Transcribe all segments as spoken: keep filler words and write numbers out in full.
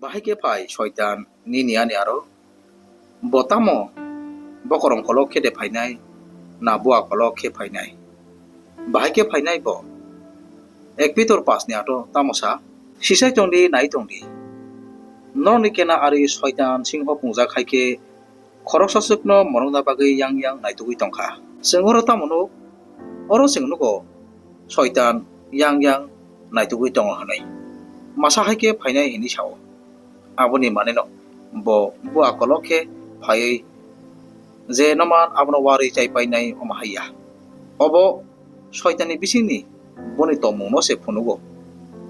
Bahai khe phai Soitan nini ani aro? Bo tamo bokorong kolok khe de phainai, na bua kolok khe phainai? Bahai khe phainai bo. Ek Pitor pas ni ato tamo sa? Sisai tong di, nai tong di. Norokni kena ari Soitan singho pungjak hai khe khoroksa swkno monokna bagwi yang yang naitugwi tong kha. Chwng oro tamo nuk? Oro chwng nugo Soitan yang yang naitugwi tongo hwnwi. Masa hai khe phainai hwnwi sao. Aboni maneno bo bua kolok khe phaiwi je noman abono warwi chai painai omo hai ya. Obo Soitanni bisingni boni tongmungno se phunugo.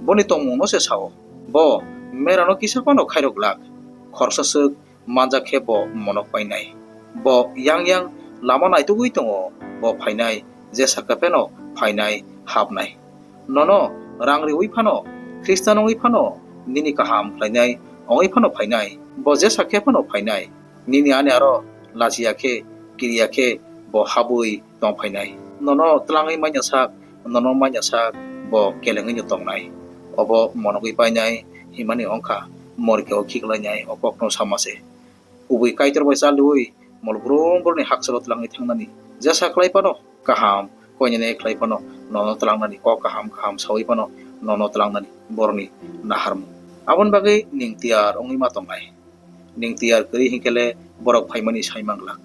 Boni tongmungno se sao. Bo merano kisa phano khairok glak. Khoroksa swk manjak khe bo monok painai. Bo yang yang lama naitugwi tongo, bo phainai, jesa khe pheno phainai, hapnai. Nono rang riwi phano, Khristan wngwi phano, nini kaham khlainai wngwi phano phainai. Bo jesa khe phano phainai. Nini ani aro lachiya khe, kiriya khe, bo habwi tong phainai. Nono tlangwi manya sak, nono manya sak, bo kelengwi no tongnai. Obo monogwi painai, himani wngkha, morikhe o khiklainai, o kokno sama se. Kubui Kaitor bai chaliui, mol brum boroni hakchalo tlangwi thangnani. Jesa khlai phano, kaham, koinene khlai phano, nono tlangnani, kok kaham, kaham saui phano, nono tlangnani, boroni naharmung. Aboni bagwi ning tiyar wngwi ma tongnai. Ning tiyar kwrwi hinkhe le borok phaimani sai manglak.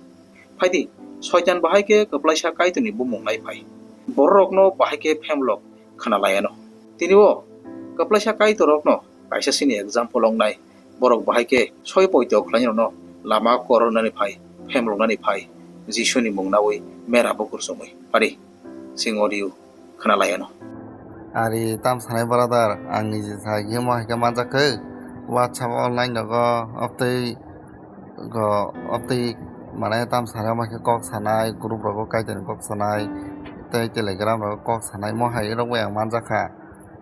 Phaidi, Soitan bahai khe kwplaisa Kaitorni bumung naiphai. Bororokno bahai khe phemlok khna laiano. Tini o kwplaisa Kaitorrokno kaisa sini example wngnai. Borok bahai khe soi poito khlainairokno lama korornani phai, phemloknani phai, Jisuni mung naui mera bukur chumui. Pari. Sing audio khna laiano. Ari tam sanai brother, ang niji sai gimo hai khe manjak khe, WhatsApp online rogo, obtwi go, obtwi mane tam sanai omo khe kok sanai, group rogo Kaitorni kok sanai, tei Telegram rogo kok sanai, mo hai rok bai ang manjak kha.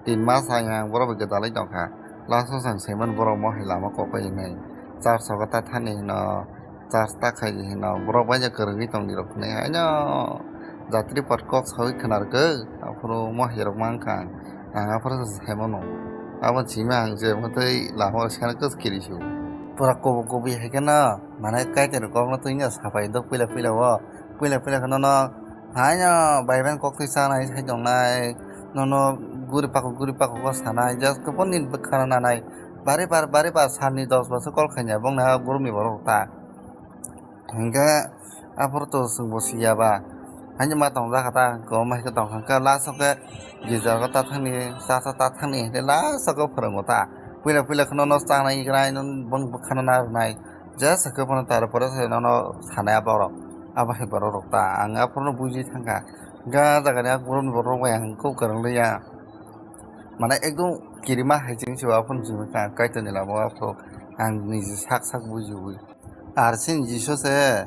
Tin mas ang, ang borok bai gwdalwi tong kha. Last o chwng saiman borok mo hai lama kok bai hinwi. Church o ta thani hino, church ta khai hino. Borok bai kwrwngwi tong di rok hinwi haino jatri pot kok saui khna rwkhe. Aphuru mo hai rok mang kha ang. Ang aphuru se saimano. Abo chima ang je mwtwi lama o sena kwchwkiri su. Pura kubuk kubui hai kheno mane Kaitorni kokno twi no sapai do puila puila o. Puila puila kheno no Haino bai bai kok twi chanai sai tongnai, nono guri pakhuk guri pakhuk o sanai, just khe phone ni bwkhano nanai. Bari bar, bari bar salni dos bosor call khaina bongni a group ni borok ta. Hinkhe aphuru to chwng bo siya ba. Haino ma tong jak kha ta, kwbangma hai khe tong kha, last o khe girja o ta thangni, cha cha ta thangni, hinkhe last o khe phwrwngo ta. Puila puila khe nono chanai gwnai, bongni bwkhano narwnai. Jesa khe phano tar pore se nono sanai a borok. Abo hai borok rok ta. Ang aphuru no buji thangkha. Ga jaga ni a borok ni borok rok bai ang kok kwrwng liya. Mane ekdom kirima hai chini se aphuru no chini kha Kaitor ni lama o aphuru ang niji sak sak buji ui. Ar chini Jisu se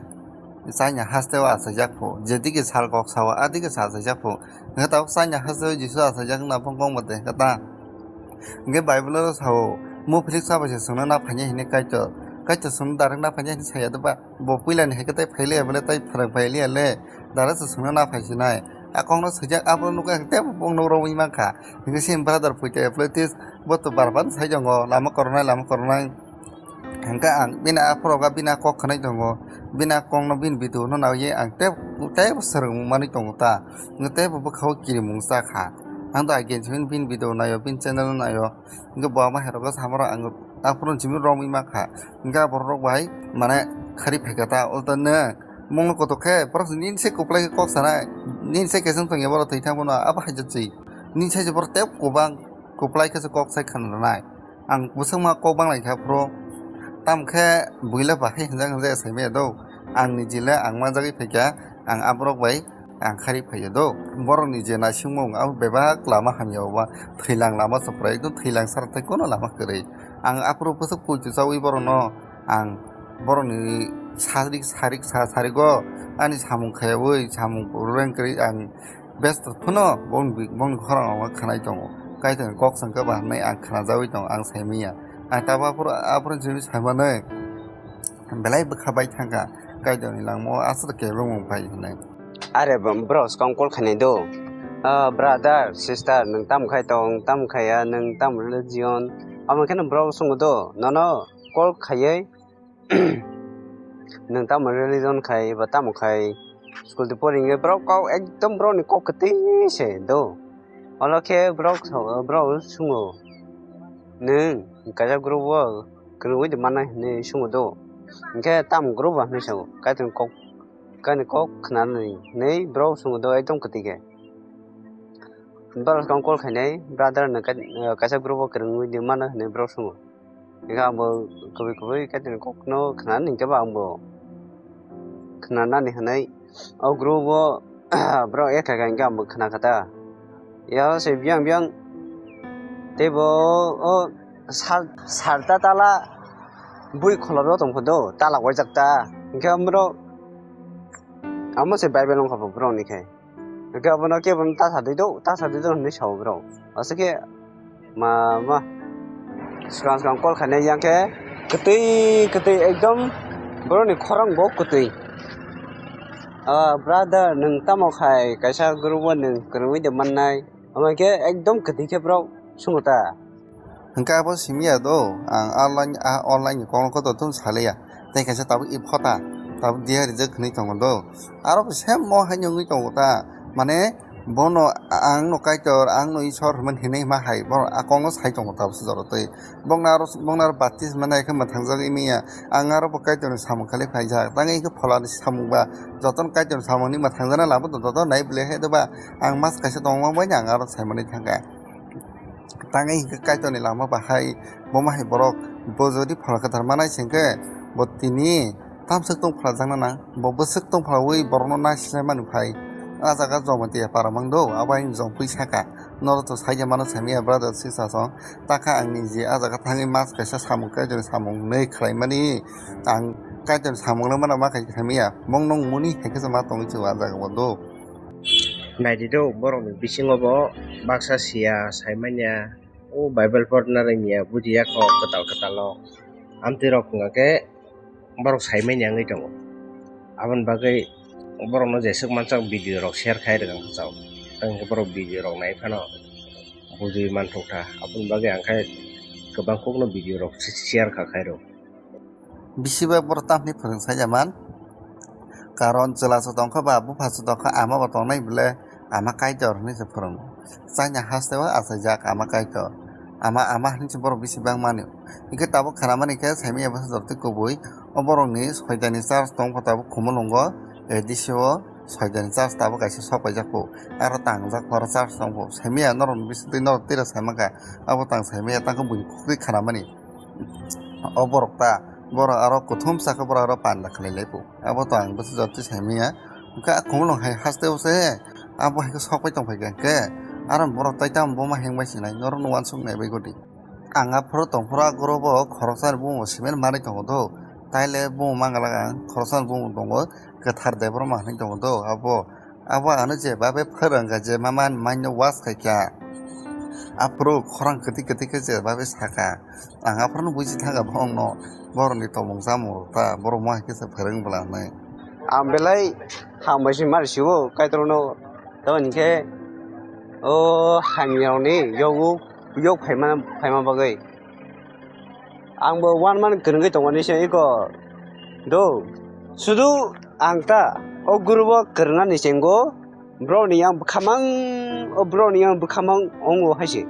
China haste o achaijak phu. Jedike sal kok sao adike se achaijak phu. Hwnkhe tabuk China haste o Jisu achaijak wngna phang kok mate hwnkhe ta. Hwnkhe Bible o sao, muphilik chabai se chwngno na phainai hinwi Kaitor. Kaitor chwngno direct na phainai hinwi saya doba. Bo puilani hai khe tei phai liya bole tei phrang phai liya le. Direct se chwngno na phai sinai. A kokno swijak abo nukha hwnkhe teibo kokno romwi mankha. Hwnkhe chini brother puitwi apple tis bo to bar bar sai tongo lama koronai lama koronai. Hwnkhe ang bini a phorogo bini a kok khwnai tongo, bini a kokno bini video no naiwi ang tei, teibo swrwng manwi tongo ta, hwnkhe teibo bwkha o kirimung cha kha. Ang to again se bini video naio, bini channel naio, hwnkhe bo ama hai rogo samarok ang aphuru simi romwi mankha, hwnkhe aborok bai mane khari phaikha ta, ulta nwng mungno kotok khe borok nini se kwplai khe kok sanai, nini se keseng tongya borok thwi thang bono abo hai jatwi, nini se borok tei kwbang kwplai khe se kok sai khna rwnai. Ang bwswkma kok banglaikha phuru. Tamo khe buila bahai hwnjak hwnjak sai maya do. Ang nijila ang manjagwi phaikha, ang aborok bai ang khari phaiya do. Borokni je naisingmung abo bebak lama hamya oba thwilang lama se pura ekdom thwilang sara tei kono lama kwrwi. Ang aphuru bwswk puitu chawi borokno ang borokni sarik sarik sa sarigo ani samung khayawi samung rwrwng kwrwi ang Besto phano bongni, bongni khorang rokno khwnai tongo. Kaitorni kok sangkhe ba hwnwi ang khwnajagwi tongo, ang saimanya. Ang tabuk aphuru, aphuru simi saimanwi belai bwkha bai thangkha. Kaitorni langmao aswk khe romung phai hwnwi. Are bro, skang call khainai do. Ah, brother, sister, nwng tam khai tong, tam khaiya, nwng tam religion, Amo khe no borok swngo do, nono call khaiwi nwng tamo religion khai ba tamo khai school de pori hwnkhe borok kok ekdom borokni kok kwtwi se do. Olo khe borok borok swngo, nwng kaisa group o kwrwngwi de mannai hinwi swngo do. Hinkhe tamo group ba hinwi swngo, Kaitorni kok, Kaitorni kok khwnani hinwi borok swngo do ekdom kwtwi khe. Borok khe call khainai, brother no kai-, kaisa group o kwrwngwi di mano hinwi borok swngo. Hingkhe ang bo kubui kubui Kaitorni kokno khwnani hingkhe bo ang bo khwnanani hinwi o group o borok ekha kha hingkhe ang bo khwna kha ta. Yao se biyang biyang tei bo o sal, salta tala bui kholobjak tong kho do, tala waijak ta. Hingkhe ang borok amo se Bible wngkha bo borokni khe. Hingke abono kebo ta sa di do, ta sa di do hinui sao borok. Aswk khe ma, ma, swkang swkang call khainai yang khe kwtwi, kwtwi ekdom borokni khorang bo kwtwi. Ah, brother, nwng tamo khai kaisa group o nwng kwrwngwi de mannai? Amo khe ekdom kwtwi khe borok swngo ta. Hingke abo simi ya do, ang a line, a online ni kokno kotor tong saliya. Tei kaisa tabuk i phota, tabuk diya rijak hinui tongo do. Aro bo same mo hai wngwi tongo ta. Mane bono ang no Kaitor, ang no Isor hwnmani hinui ma hai, bono a kokno sai tongo tabuk se jorotwi. Bokna aro, bokna aro baptisma nai khe mwthangjak imiya. Ang aro bo Kaitor ni samung khali phaijak. Tangwi hingke phola ni samung ba, jotono Kaitor ni samung ni mwthangjak na labo do, joto nai bwle hai do ba. Ang mas kaisa tongma bai ang aro saimani thangkha. Tangwi hingke Kaitorni lama bahai, bo ma hai borok, bo jodi phola kwthar manai se hingke, bo tini tamswk tong phlajakna nang, bo bwswk tong phlaui borokno naisinai mani phai. A jaga Jomatiya para mang do, abo ayang jom pui saka. Norok to saikhe mano samiya brother sister song, takha ang niji a jaga thangwi mas kaisa samung Kaitorni samung hinwi khlaimani, ang Kaitorni samung le mano ma khai samiya, mong nong muni hai khe ma tongwi se o a jaga o do. Naidi do, borokni bisingo bo baksa siya, saimanya, o Bible porna rwngya, bujiya kok kwtal kwtalo. Amtwi rok wngkha khe borok saimanya wngwi tongo. Aboni bagwi borokno jeswk mansak video rok share khai rwkha khe chao. Tei hwnkhe borok video rok nai phano bujui manthok kha. Aboni bagwi ang khe kwbang kokno video rok share kha khai rw. Bisi bai borok tamni phwrwng sai ya man. Karon chwla se tongkha ba bupha se tongkha, ama bo tongnai bwle ama Kaitor hinui se phwrwngo. China haste o achaijak ama Kaitor. Ama, ama hinui se borok bisi bang mani. Hingke tabuk khana mani khe saimanya bwsa jortwi kubui. O borokni soitani church tongkha tabuk Khumulwngo, A D C o soitani church tabuk kaisa sok paijak po. Aro tangjak poro church tongkho. Saimanya norokni bisingtwi norok tira saimankha. Abo tang saimanya tangkhe buini khukui khana mani. O borok ta, borok aro kuthum sakhe borok aro panda khlai lai po. Abo to ang bwsa jotwi saimanya. Hwnkhe a Khumulwng hai haste o se, abo hai khe sok pai tong phai kha hwnkhe, aro borok tai tamo buma heng bai sinai, norok no uansuk nai bai godi. Ang aphuru tongphuru a group o khoroksa ni bumung bo cement manwi tongo do, taile bumung manglak ang, khoroksa ni bumung tongo, Kwthar Debbarma hinwi tongo do, abo. Abo ano je babe phwrwngkha je mama ni mind no wash khaikha. Aphuru khorang kwtwi kwtwi khe je babe sakha. Ang aphuru no buji thangkha bongno borokni tongmung chamung rok ta borok mo hai khe se phwrwng bwla hinwi. Ang belai hambai se mar sio Kaitor no, tamoni khe o hamya rok ni yogo yok phaima phaima bagwi. Ang bo one month kwrwngwi tongmani se iko do. Sudu ang ta o group o kwrwngnani chengo, borokni yang bwkhamang, o borokni yang bwkhamang ongo hai se.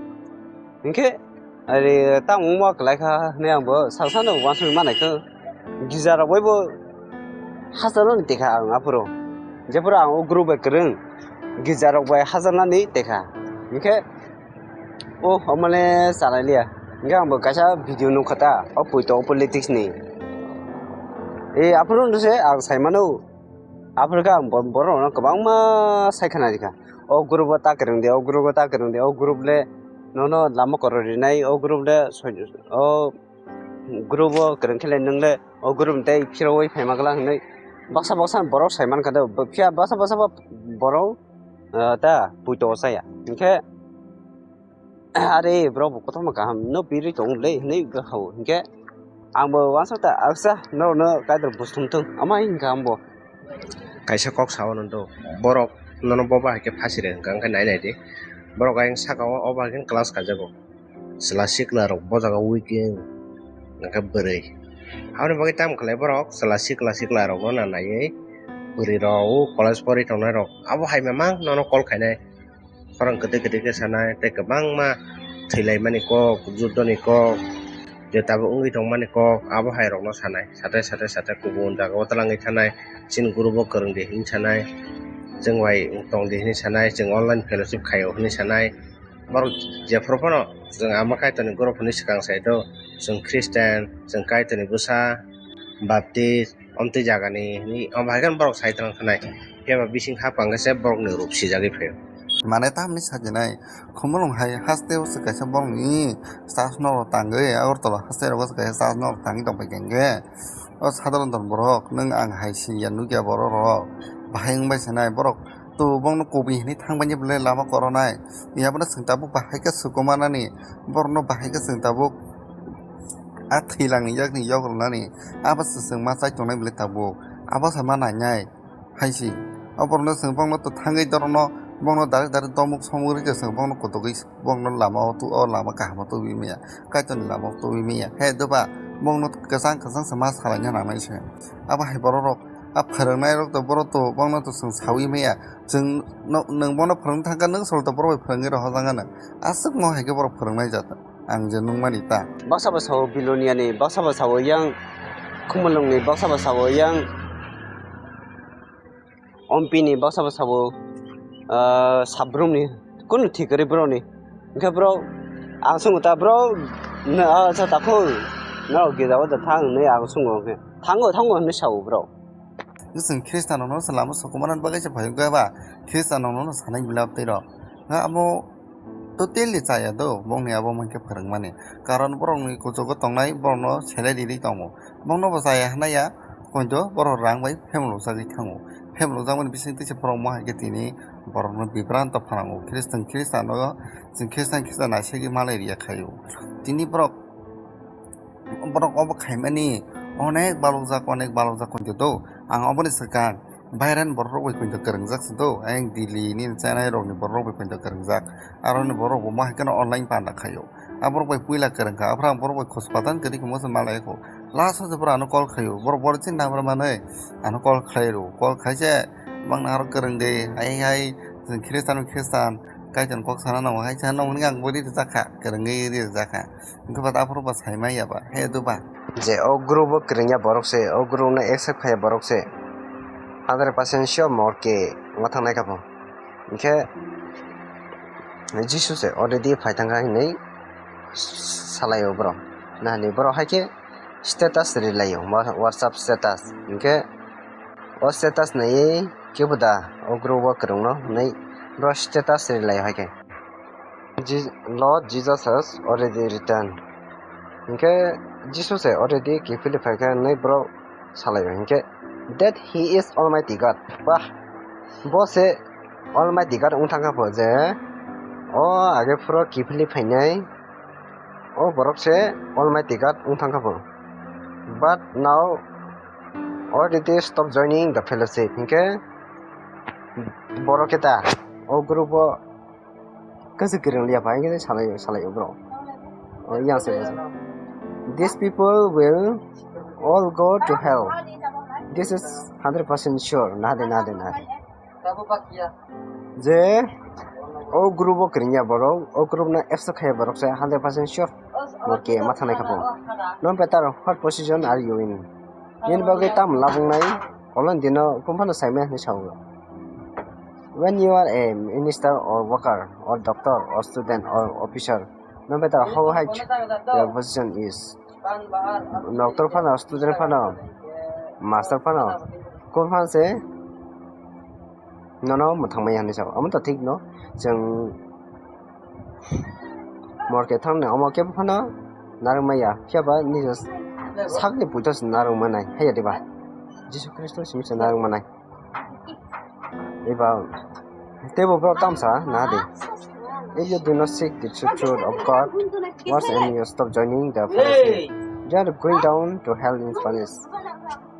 Hinkhe ari tamo wngma kwlai kha hinwi ang bo sal sano uansukwi manai khe. Gija rok bai bo hachal nani tekha ang aphuru. Jephuru ang o group bai kwrwng, gija rok bai hachal nani tekha. Hinkhe O, omo le chalailiya. Hingke ang bo kaisa video nukha ta, o puito o politics ni. E, aphuru no se ang sai mano. Aphuru khe ang bo-, borok no kwbangma sai khna rikha. O group o ta kwrwng de, o group o ta kwrwng de, o group le nono lama kwrwi rinai, o group le soi-, o group o kwrwng khe le nwng le o group ni tei phirogwi phaima glak hinwi baksa baksa borok sai mankha de, phiya baksa baksa bo borok, ah, ta puito o chaya. Hinkhe Are, borok bo kotorma kaham no pirwi tongo le hinwi hao hinkhe ang bo uansuk ta aksa norok no Kaitor bwswk thung thung ama hinkha ang bo. Kaisa kok sao no do, borok nono boba hai khe phasi rw hwnkha, hwnkhe nai nai di, borok ayang saka o obo hai khe class kaijago. chwla sikla rok bo jaga weak wng, hwnkhe bwrwi. Aboni bagwi tamo khlai borok chwla sikla sikla rokno na naiwi bwrwi rok o college pori tongnai rok abo hai mamang nono call khainai. Khorang kwtwi kwtwi khe sanai tei kwbangma thwilaimani kok, juddoni kok, je tabuk wngwi tongmani kok, abo hai rokno sanai. Sate sate sate kubun jagao twlangwi thanai, chini guru bo kwrwng di hinwi sanai, chwng bai tong di hinwi sanai, chwng online fellowship khaio hinwi sanai. Borok jephuru phano chwng ama Kaitorni guru phano swkang sai do, chwng Christian, chwng Kaitorni bwsa, Baptist, omtwi jagani hinwi, omo hai kheno borok sai twlang khanai. Phiya ba bising hapang khe se borokni rup sijagwi phaio. Mane tamni sajinai, Khumulwng hai haste o se kaisa borokni church norok tangwi, Agartala haste rogo se kaisa church norok tangwi tongpai kha hwnkhe, o sadharon borok, nwng ang hai siniya nukya borok rok, bahai wngbai sanai borok, to bongno kubui hinwi thangbaini belai lama koronai, yabono chwng tabuk bahai khe swkumanani, borokno bahai khe chwng tabuk a thwilangni yakni yok rwnani, abo se chwng ma chai tongnai belai tabuk, abo se ma nainai. Hai si, o borokno chwng bongno to thangwi dorokno bongno dari dari domuk somuk rwkhe chwng bongno kotogwi bongno lama o tu-, o lama kaham o tubui maya, Kaitorni lama o tubui maya. He doba bongno kwchang kwchang se ma salaina nangnai se. Abo hai borok rok, a phwrwngnai rok to borok to bongno to chwng saui maya. Chwng no, nwng bono phwrwng thangkha, nwng solo to borok bai phwrwngwi rw hojak nw. Aswk no hai khe borok phwrwngnai jat. Ang je nukmani ta. Baksa ba sao Biloniani, baksa ba sao yang Khumulwngni, baksa ba sao yang Ompini, baksa ba sao, ah, Sabrumni, kunu thik kwrwi borokni. Hwnkhe borok, ang swngo ta borok, na, ah, sa takhung, norok gija o da thang hinwi ang swngo hwnkhe. Thango, thango hinwi sao borok. Chwng Khristanrokno se lama sokomorna bagwi se phai wngkha ba, Khristanrokno sanai belai tei rok. Nga amo Totally chaya do, bongni abo mankhe phwrwngmani. Karon borokni kuchugo tongnai borokno salary ri tongo. Bongno bo chaya hwnaya, koito borok rang bai phemlok jagwi thango. Phemlok jakmani bisingtwi se borok mohai khe tini borokno bibranto phanango. Khristan, Khristanno, chwng Khristan, Khristan naisegwi malai riya khaio. Tini borok, borok obo khaimani onek balokjak, onek balokjak koito do. Ang oboni swkang, Bairani borok rok bai koito kwrwngjak se do, ayang Delhi ni Chennai rok ni borok rok bai koito kwrwngjak. Aro ni borok bo ma hai kheno online panda khaio. A borok bai puila kwrwngkha, aphra ang borok bai khospadan kwrwi khe mo se malai kho. Last o se borok ano call khaio, borok borok chini number manwi ano call khlai rw, call khai se bangna aro kwrwng de, hai hai, chwng Khristan Khristan, Kaitor kok sana nango, hai sana nango hwnwi ang bo ri rwjak kha, kwrwngwi ri rwjak kha. Hwnkhe ba aphuru ba sai maya ba, he do ba. Je o group o kwrwngya borok se, o group no accept khaiya borok se, hundred percent sure morke ma thangnai kha bo. Hwnkhe Jisu se already phai thangkha hinwi salai o borok. Nahani borok hai khe status ri lai o, WhatsApp status. Hwnkhe o status naiwi kebo da o group o kwrwngno hinwi bro status ri lai o hai khe. Je-, Lord Jesus has already returned. Hwnkhe Jisu se already kiphilwi phaikha hinwi borok salai o. Hwnkhe that he is Almighty God. Bah, bo se Almighty God wng thangkha pho je o age phuru kiphilwi phainai. O borok se Almighty God wng thangkha pho. But now already stop joining the fellowship. Hwnkhe borok khe ta o group o kaisa kwrwng liya phai khe salai, salai o borok. O yang se. These people will all go to hell. This is hundred percent sure. Nade, nade, nade. Je o group o kwrwngya borok, o group no accept khaiya borok se hundred percent sure. Morke ma thangnai kha bo. No matter what position are you in. Nini bagwi tamo labwngnai, kolon dino kung phano saimaya hinwi sao. When you are a minister or worker or doctor or student or officer, no matter how high your position is, doctor phano, student phano, master phano, kung phano se nono mwthangmaya hinwi sao. Amo to thik no, chwng morke thangni omo kebo phano narwkmaya, phiya ba nini sakni puito se narwk manai, haiya diba? Jisu Khristo simi se narwk manai. Eba, teibo borok tamsa na di. If you do not seek the true truth of God, what's and you stop joining the fellowship, you are going down to hell in Spanish.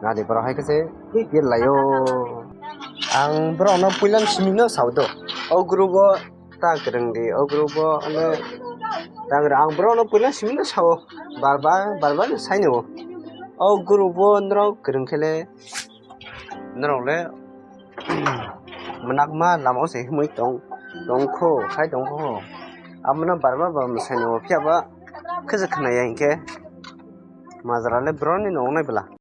Na di borok hai khe se birlaio. Ang borok no puila simi no sao do. O group o ta kwrwng di, o group o ano Tangra ang borokno puila simino sao, barba barba no saino. O guru bo norok kwrwng khe le norok le mwnakma lama o se himwi tong tongkho khai tongkho. Abono barba ba mwsaino phiya ba khwsa khwnaya hinkhe majra le boroni nongnai bwla.